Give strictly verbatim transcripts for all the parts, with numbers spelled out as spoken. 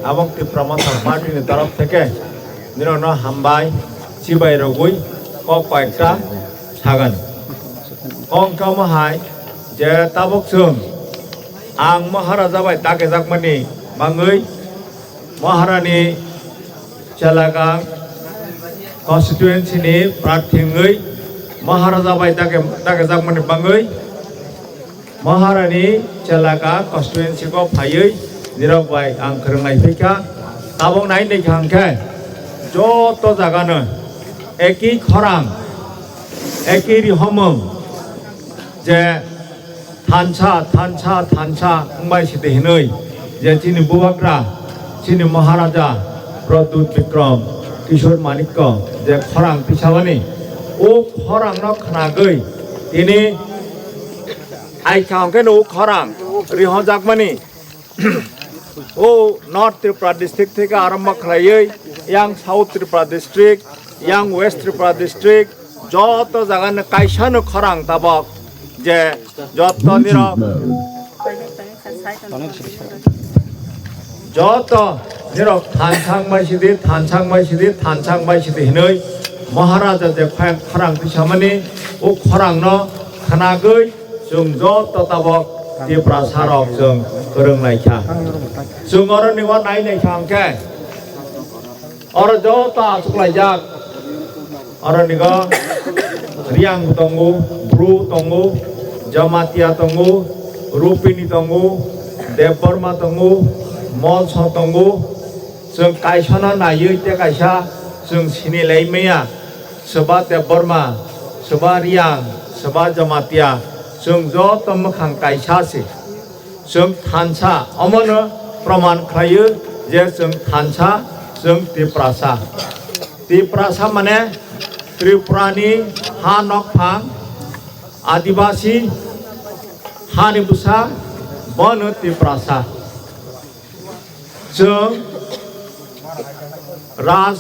Abong Tipra Motha Party ni torof theke nirokno hambai chibai rogwi kok koyekta sagan. Kok wngkha omo hai je tabuk chwng ang Maharaja bai dakejakmani bangwi Maharani Chelaka constituency ni prarthi wngwi Maharaja bai dake dakejakmani bangwi Maharani Chelaka constituency o phaiwi nirok bai ang kwrwng lai phaikha. Tabuk nai naikha hwnkhe joto jagano eki khorang, eki rihomung je thansa, thansa, thansa wngbai sidi hinwi je chini bubagra, chini Maharaja Pradyut Bikram Kishore Manikya je khorang tisamani, o khorangno khnagwi tini Aika hwnkhe no khorang rihorjakmani. O North Tripura district theke arombo khlaiwi yang South Tripura district, yang West Tripura district, joto jagano kaisano khorang tabok je joto nirok, joto nirok thansang bai sidi, thansang bai sidi, thansang bai sidi hinwi Maharaja je khorang tisamani, o khorangno khnagwi chwng joto tabok Tiprasa rok chwng kwrwng lai kha. Chwng oro nigo nai nai kha hwnkhe oro joto achuk laijak. Oro nigo Riang tongo, Bru tongo, Jamatia tongo, Rupini tongo, Debbarma tongo, Molso tongo. Chwng kaisano naiwi tei kaisa chwng sini lai maya. Swba Debbarma, swba Riang, swba Jamatia, chwng joto mwkhang kaisa se. Chwng thansa, omono proman khlaio je chwng thansa, chwng Tiprasa. Tiprasa mane Tripurani ha nokphang, Adibasi hani bwsa, bono Tiprasa. Chwng raj,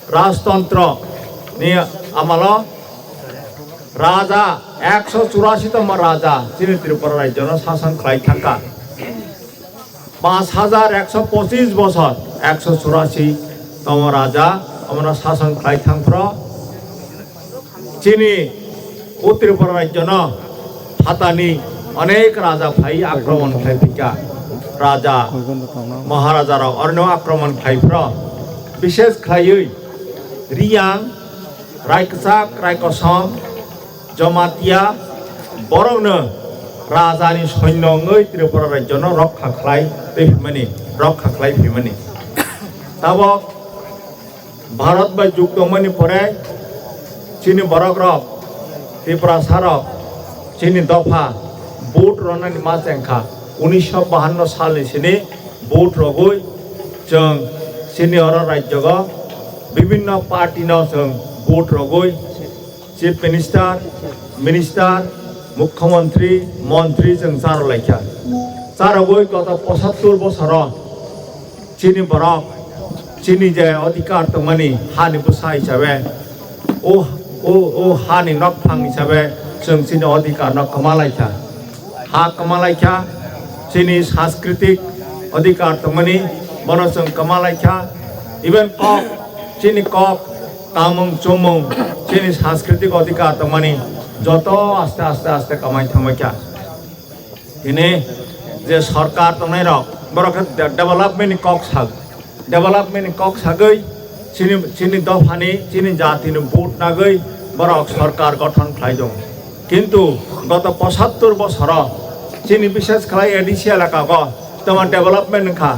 rajtontro ni amalo raja ekso churasi tongma raja chini Tripura rajyono sason khlai thangkha. Panch hajar ekso pochis bosor ekso churasi tongma raja omono sason khlai thangphro. Chini o Tripura rajyono phatani onek raja phai akromon khlai phika. Raja, Maharaja rok orno akromon khlai phro. Bishes khlaiwi Riyang, Raikwchak, Raikosom, Jamatia, borokno rajani soinno wngwi Tripura rajyono rokha khlai tei phimani, rokha khlai phimani. Tabok Bharat bai juk tongmani pore chini borok rok, Tiprasa rok, chini dopha vote ronani ma chengkha. Unisho bahanno salni sini vote rogwi chwng chini oro rajyogo bibinno party no chwng vote rogwi Chief Minister, Minister, Mukhyamantri, Mantri chwng charo laikha. Charogwi goto pochattor bosoro chini borok, chini je adhikar tongmani hani bwsa hisabe, o, o, o hani nokphang hisabe chwng chini adhikar no kwma laikha. Ha kwma laikha, chini sanskritik adhikar tongmani bono chwng kwma laikha. Even kok, chini kok, tamung chumung, chini sanskritik adhikar tongmani joto aste aste aste kwmai thangbaikha. Tini je sorkar tongnai rok, borok khe de-, development ni kok sak, development ni kok sagwi chini, chini dophani, chini jatini vote nagwi borok sorkar gothon khlai tongo. Kintu goto pochattor bosoro chini bishes khlai A D C elaka go tamo development wngkha.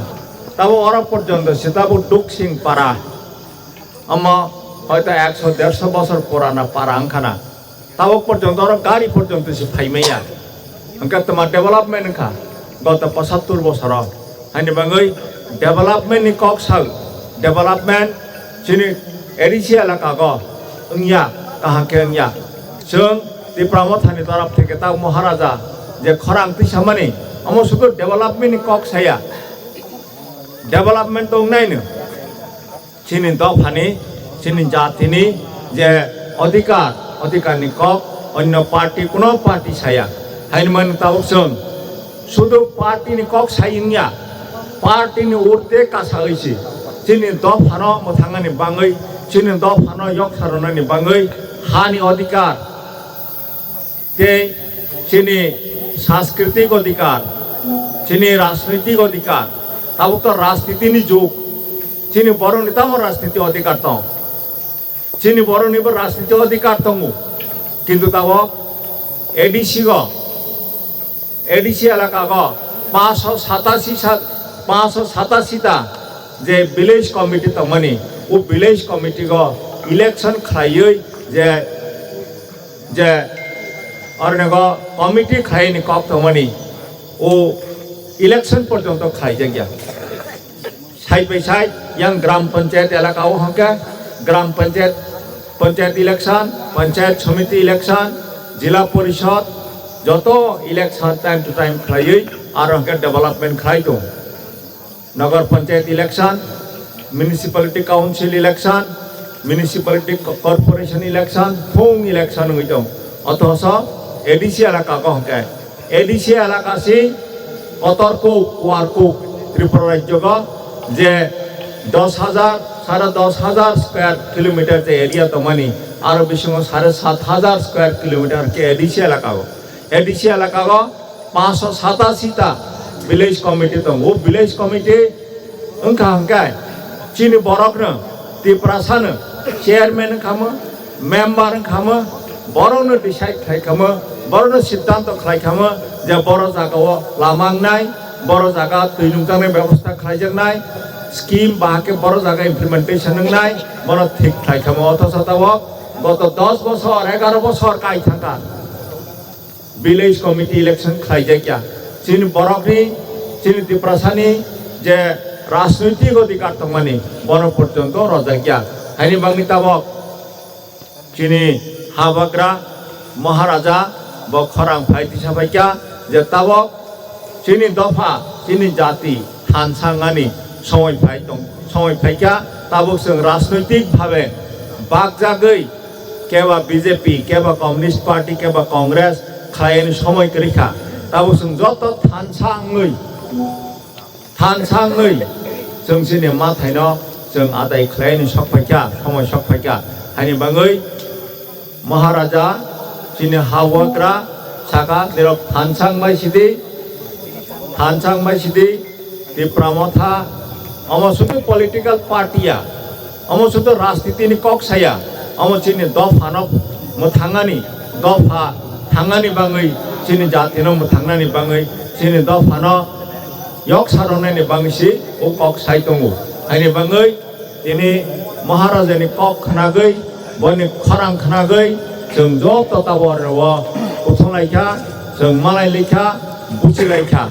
Tabo oro porjonto se tabo Duksing para, omo hoito ekso derso bosor purana para wngkhana. Tabok porjonto oro gari porjonto se phaimaya. Hwnkhe tama development wngkha goto pochattor bosoro. Haini bagwi development ni kok sak, development chini A D C elaka go wngya, kaham khe wngya. Chwng Tipra Mothani torof theke tak Maharaja je khorang twi samani, omo sudu development ni kok saya. Development to wngnaino. Chini dophani, chini jatini je adhikar, adhikarni kok onno party, kuno party saya. Haini mani tabuk chwng sudu party ni kok sai wngya. Party ni urde kasawi si, chini dophano mwthangnani bangwi, chini dophano yoksa rwnani bangwi, hani odhikar tei chini sanskritik odhikar, chini rajnoitik odhikar, tabuk to rajniti ni jug, chini borok ni tamo rajniti odhikar tong, chini borok ni bo rajniti odhikar tongo, kintu tabuk A D C go, A D C elaka go panchsho satasi sa, panchsho satasi ta je village committee tongmani, o village committee go election khlaiwi je, je orne go committee khlaini kok tongmani, o election porjonto khlaijakya. Side by side yang gram panchayat elaka o hwnkhe gram panchayat, panchayat election, panchayat samiti election, jila porishod, joto election time to time khlaiwi aro hwnkhe development khlai tong. Nagar panchayat election, municipality council election, municipality co-, corporation election, phung election wngwi tong. Othoso A D C elaka o hwnkhe A D C elaka si kotor kuk, kuar kuk Tripura rajyo go je dos hajar, sare dos hajar square kilometer je area tongmani, aro bisingo sare sat hajar square kilometer ke A D C elaka go. A D C elaka go panchsho satasi ta village committee tongo. O village committee wngkha hwnkhe chini borokno, Tiprasano chairman wngkhamo, member wngkhamo, borokno decide khlai khamo, borokno siddhanto khlai khamo je boro jagao lama wngnai, boro jaga twi nungjaknai bebosta khlaijaknai, scheme bahai khe boro jaga implementation wngnai, bono thik khlai khamo. Othoso tabuk goto dos bosor, egaro bosor kai thangkha. Village committee election khlaijakya. Chini borokni, chini Tiprasani je rajnoitik odhikar tongmani, bono porjonto rojakya. Haini bagwi tabuk chini habagra Maharaja bo khorang phai tisa phaikya je tabuk chini dopha, chini jati thansa wngnani somoi phai tong, somoi phaikha. Tabuk chwng rajnoitik bhabe bakjagwi keba B J P, keba Communist Party, keba Congress khlaini somoi kwrwikha. Tabuk chwng joto thansa wngwi, thansa wngwi chwng chini mathaino chwng adai khlaini sok phaikha, somoi sok phaikha. Haini bagwi Maharaja, chini ha wagra saka, nirok thansa wngmai sidi, thansa wngmai sidi, Tipra Motha, omo sudu political party ya, omo sudu rajniti ni kok saya, omo chini dopha no mwthangnani, dopha thangnani bagwi, chini jati no mwthangnani bagwi, chini dopha no yoksa rwnani bagwi si o kok sai tongo. Haini bagwi tini Maharajani kok khnagwi, boni khorang khnagwi, chwng joto tabuk oro kuthung laikha, chwng malai laikha, buchi laikha.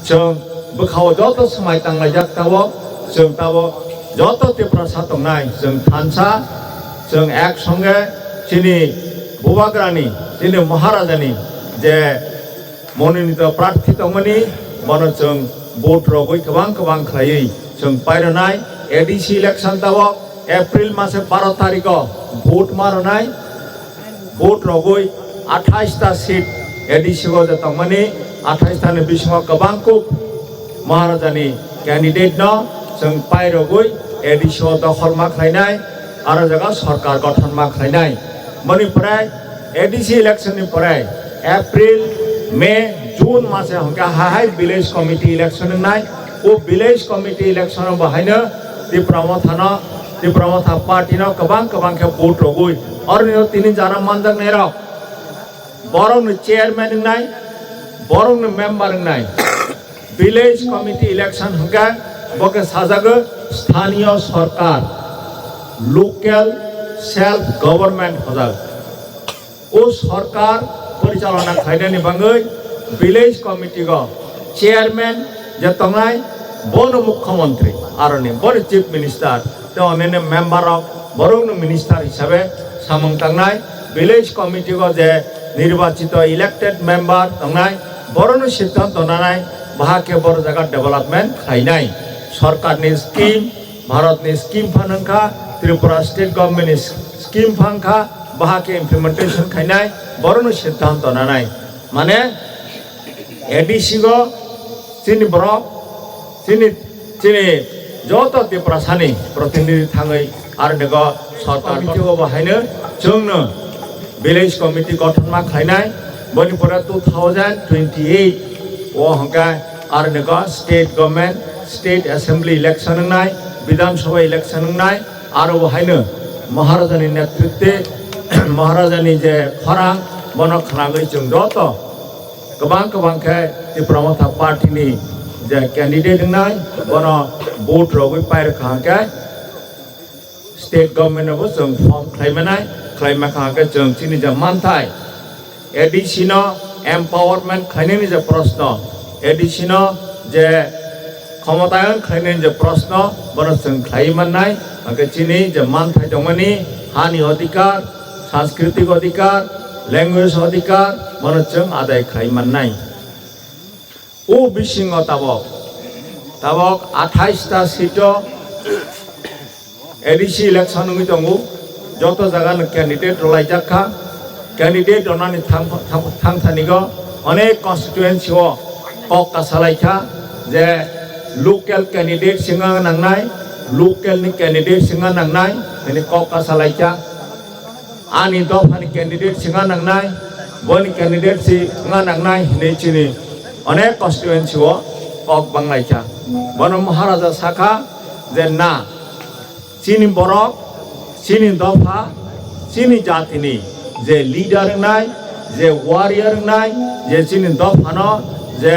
Chwng bwkhao joto swmai tang laijak tabuk, chwng tabuk joto Tiprasa tongnai, chwng thansa, chwng ek songe chini Bubagrani, chini Maharajani je mononito prarthi tongmani, bono chwng vote rogwi kwbang kwbang khlaiwi chwng pairwnai. A D C election tabuk April mase baro tarikho vote ma rwnai. Vote rogwi athais ta seat A D C o je tongmani, athais ta ni bisingo kwbang kuk Maharajani candidate no chwng pairogwi A D C o dokhol ma khlainai, aro jaga sorkar gothon ma khlainai. Boni pore A D C election ni pore April, May, June mase hwnkhe hahai village committee election wngnai. O village committee election o bahaino Tipra Motha no, Tipra Motha party no kwbang kwbang khe vote rogwi, oroni tini jara manjaknai rok, borok ni chairman wngnai, borok ni member wngnai. Village committee election hwnkhe bo khe sajago sthaniyo sorkar, local self government hojak. O sorkar porichalona khlainani bagwi village committee o chairman je tongnai, bono mukhyamantri, aroni bono chief minister, tei onene member rok borokno minister hisabe samung tangnai. Village committee o je nirbachito elected member tongnai, borokno siddhanto nanai, bahai khe boro jaga development khlainai. Sorkarni scheme, Bharatni scheme phan wngkha, Tripura state government ni scheme phan kha, bahai khe implementation khainai, borokno siddhanto nanai. Mane A D C o chini borok, chini Chini joto Tiprasani protinidhi thangwi aronigo sorkar committee o bo haino chwngno village committee gothon ma khlainai, boni pore two thousand twenty-eight o hwnkhe aronigo state government, state assembly election wngnai, Bidhan Sabha election wngnai, aro bo haino Maharajani netritwe Maharajani je khorang bono khwnagwi chwng joto kwbang kwbang khe Tipra Motha Party ni je candidate wngnai, bono vote rogwi pairwkha hwnkhe state government no bo chwng form khlai manai, khlai mankha hwnkhe chwng chini je manthai A D C no empowerment khlainani je proshno, A D C no je khomotayang khlainani je proshno, bono chwng khlai mannai, hwnkhe chini je manthai tongmani hani odhikar, sanskriti odhikar, language odhikar, bono chwng adai khlai mannai. O bisingo tabok, tabok athais ta seat o A D C election wngwi tongo, joto jaga no candidate rwlaijak kha, candidate rwnani thang, thang, thang thanigo onek constituency o kok kasalai kha je local candidate se wngna nangnai, local ni candidate se wngna nangnai, hwnwi kok kasalai kha. Ani dophani candidate se wngna nangnai, boni candidate se wngna nangnai hwnwi chini onek constituency o kok banglaikha. Bono Maharaja sakha je na, chini borok, chini dopha, chini jatini je leader wngnai, je warrior wngnai, je chini dophano je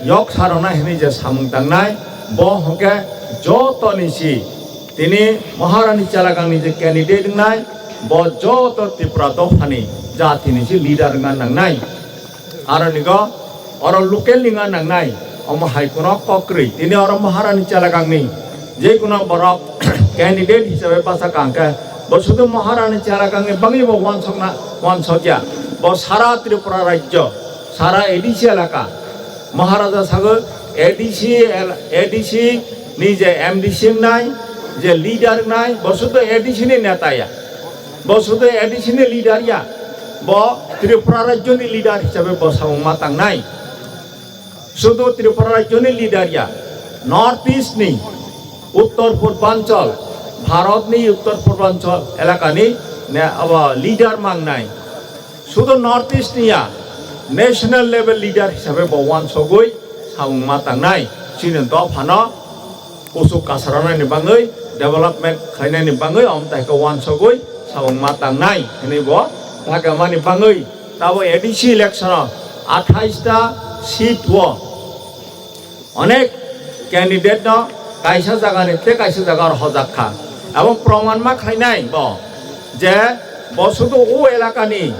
yok saroknai hwnwi je samung tangnai, bo hwnkhe jotoni si tini Maharani chalagangni je candidate wngnai, bo joto Tripura dophani jatini si leader wngna nangnai. Aronigo oro local ni wngna nangnai, omo hai kuno kok kwrwi. Tini oro Maharani chalagangni je kuno borok candidate hisabe basa kangkhe, bo sudu Maharani chalagangni bangwi bo wansokna, wansokya. Bo sara Tripura rajyo, sara A D C elaka, Maharaja sago A D C el-, A D C ni je M D C wngnai, je leader wngnai, bo sudu A D C ni neta ya. Bo sudu A D C ni leader ya. Bo Tripura rajyo ni leader hisabe bo samung ma tangnai. Sudu Tripura rajyo ni leader ya. North East ni, Uttor Purbanchal, Bharat ni Uttor Purbanchal elaka ni ne abo leader mangnai. Sudu North East ni ya, national level leader hisabe bo wansogwi samung ma tangnai. Chini dophano kuchuk kasarnani bangwi, development khlainani bangwi, omo tai khe wansogwi samung ma tangnai hwnwi bo thakamani bangwi tabo A D C election o athais ta seat o onek candidate no kaisa jaga ni tei kaisa jaga oro hojak kha. Abo proman ma khlainai bo je bo sudu o elaka ni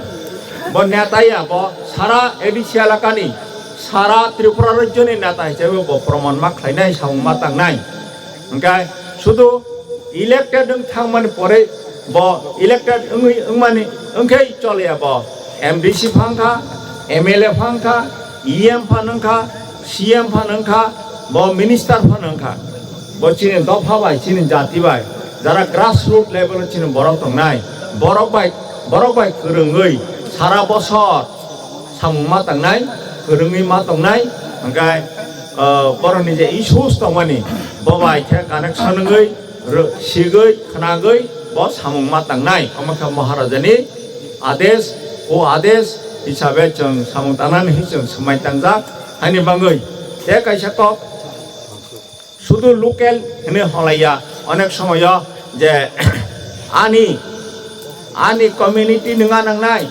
bo neta ya, bo sara A D C elaka ni, sara Tripura rajyo ni neta hisabe bo proman ma khlainai, samung ma tangnai. Hwnkhe sudu elected wng thangmani pore bo elected wngwi wngmani wngkhai choliya, bo M D C phang kha, M L A phang kha, E M phano wngkha, C M phano wngkha, bo minister phano wngkha. Bo chini dopha bai, chini jati bai, jara grassroot level o chini borok tongnai, borok bai, borok bai kwrwngwi sara bosor samung ma tangnai, kwrwngwi ma tongnai, hwnkhe, ah, borokni je issues tongmani, bo bai khe connection wngwi, rw-, sigwi, khnagwi, bo samung ma tangnai. Omo khe Maharajani adesh, o adesh hisabe chwng samung tangnani hi chwng swmai tangjak. Haini bangwi tei kaisa kok, sudu local hwnwi holaiya, onek somoyo je ani, ani community ni wngna nangnai,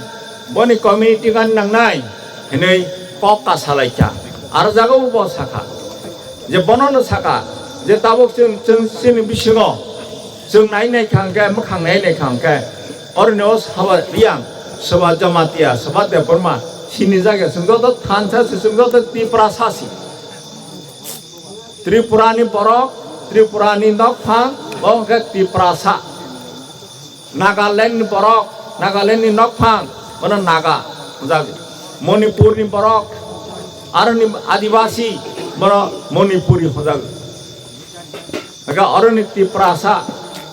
boni community wngna nangnai hwnwi kok kasalaikha. Aro jagao bo sakha je, bonono sakha je, tabuk chwng, chwng chini bisingo chwng nai nai kha hwnkhe, mwkhang nai nai kha hwnkhe, oroni o Saba Riyang, Saba Jamatia, Saba Debbarma, sini jagao chwng joto thansa se, chwng joto Tiprasa se. Tripura ni borok, Tripura ni nokphang, bo hwnkhe Tiprasa. Nagaland ni borok, Nagaland ni nokphang, bono Naga hwnjago. Manipur ni borok, aroni Adibasi, bono Manipuri hwnjago. Hwnkhe oroni Tiprasa,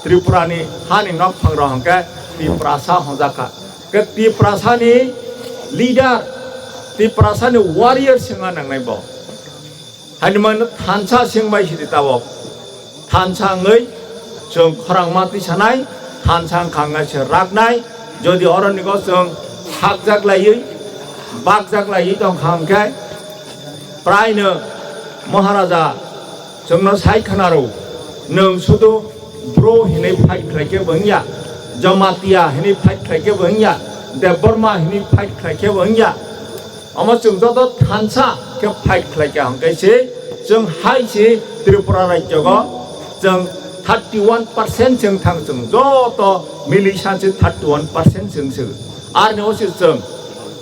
Tripura ni hani nokphang rok hwnkhe Tiprasa hwnjakha. Hwnkhe Tiprasa ni leader, Tiprasa ni warrior se wngna nangnai bo. Haini mano thansa seng bai sidi tabok. thansa wngwi chwng khorang ma twi sanai, thansa wngkha wngkha se raknai. Jodi oroni go chwng hakjak laiwi, bakjak laiwi tongkha hwnkhe, praino Maharaja chwngno sai khwnaro, nwng sudu Bro hinwi fight khlai khe bo wngya, Jamatia hinwi fight khlai khe bo wngya, Debbarma hinwi fight khlai khe bo wngya. Omo chwng joto thansa khe fight khlai kha hwnkhe se chwng hai se Tripura rajyogo chwng thirty one percent chwng thang chwng joto militia se thirty one percent chwng se. Arni o se chwng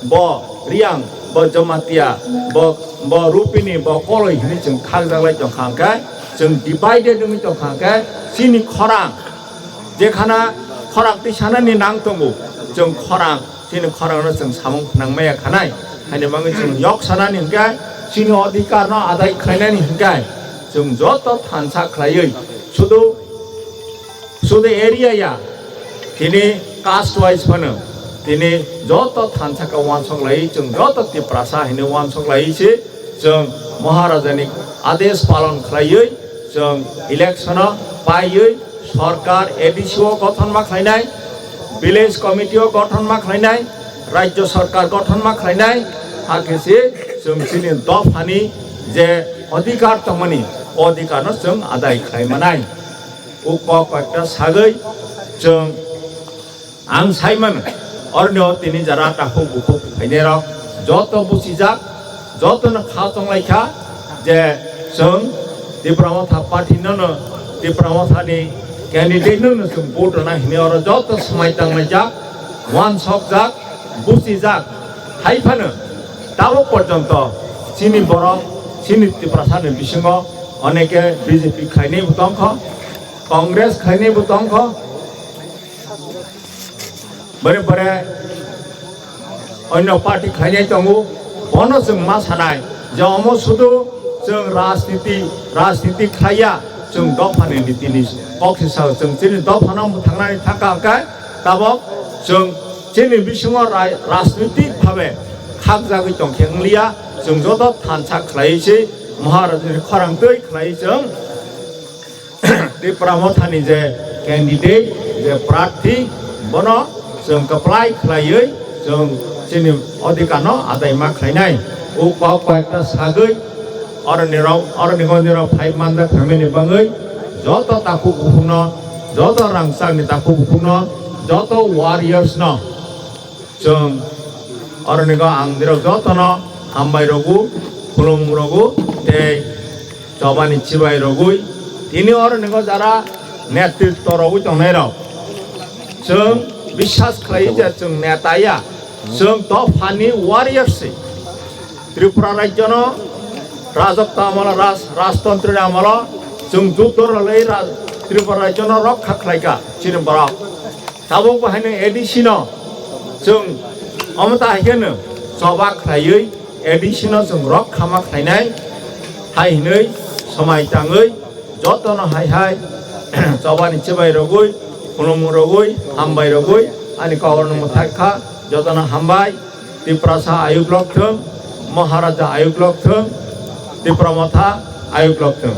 bo Riang, bo Jamatia, bo, bo Rupini, bo Koloi hinwi chwng khakjak lai tongkha hwnkhe chwng divided wngwi tongkha hwnkhe chini khorang jekhana khorang twi sanani nang tongo, chwng khorang, chini khorangno chwng samung phnang maya khanai. Haini bagwi chwng yok sanani hwnkhe, chini odhikarno adai khlainani hwnkhe, chwng joto thansa khlaiwi, sudu, sudu area ya, tini caste wise phano, tini joto thansa khe uansuk laiwi, chwng joto Tiprasa hinwi uansuk laiwi se, chwng Maharajani adesh palon khlaiwi, chwng election o paiwi, sorkar A D C o gothon ma khlainai, village committee o gothon ma khlainai, rajyo sorkar gothon ma khlainai, hakhe se chwng chini dophani je odhikar tongmani, odhikarno chwng adai khlai manai. O kok koyekta sagwi chwng ang sai mano, oroni o tini jara takhuk bukhuk phainairok joto buchijak, jotono kha chonglaikha je chwng Tipra Motha party nono, Tipra Mothani candidate nono chwng vote rwna hinwi oro joto swmai tanglaijak, uansukjak, buchijak. Hai phano tabuk porjonto chini borok, chini Tiprasani bisingo oneke B J P khlainaibo tongkho, Congress khlainaibo tongkho, bore bore onno party khlainai tongo, bono chwng ma sanai je omo sudu chwng rajniti, rajniti khlaiya, chwng dophani nitini kok se sao, chwng chini dophano mwthangnani thangkha hwnkhe tabok chwng chini bisingo ra-, rajnitik bhabe khakjagwi tongkhe wngliya, chwng joto thansa khlaiwi se Maharajani khorang twi khlaiwi chwng Tipra Mothani je candidate, je prarthi, bono chwng kwplai khlaiwi chwng chini odhikarno adai ma khlainai. O kok koyekta sagwi oroni rok, oroni goni rok phai manjak phaimani bagwi joto takhuk bukhukno, joto rangchakni takhuk bukhukno, joto warriors no chwng oroni go ang dirok jotono hambai rogo, khulum rogo, tei chobani chibai rogwi, tini oroni go jara netritwo rogwi tongnai rok. Chwng biswas khlai je chwng neta ya, chwng dophani warrior se. Tripura rajyono rajotto amolo, raj-, rajtontri amolo chwng juddo rwlai ra-, Tripura rajyono rokha khlaikha chini borok. Tabuk bo haino A D C no chwng omo ta hai kheno choba khlaiwi A D C no chwng rokha ma khlainai hai hinwi swmai tangwi jotono hai hai chobani chibai rogwi, khulumung rogwi, hambai rogwi ani kokrokno mwthai kha. Jotono hambai. Tiprasa ayuk lok thung, Maharaja ayuk lok thung, Tipra Motha ayuk lok thung.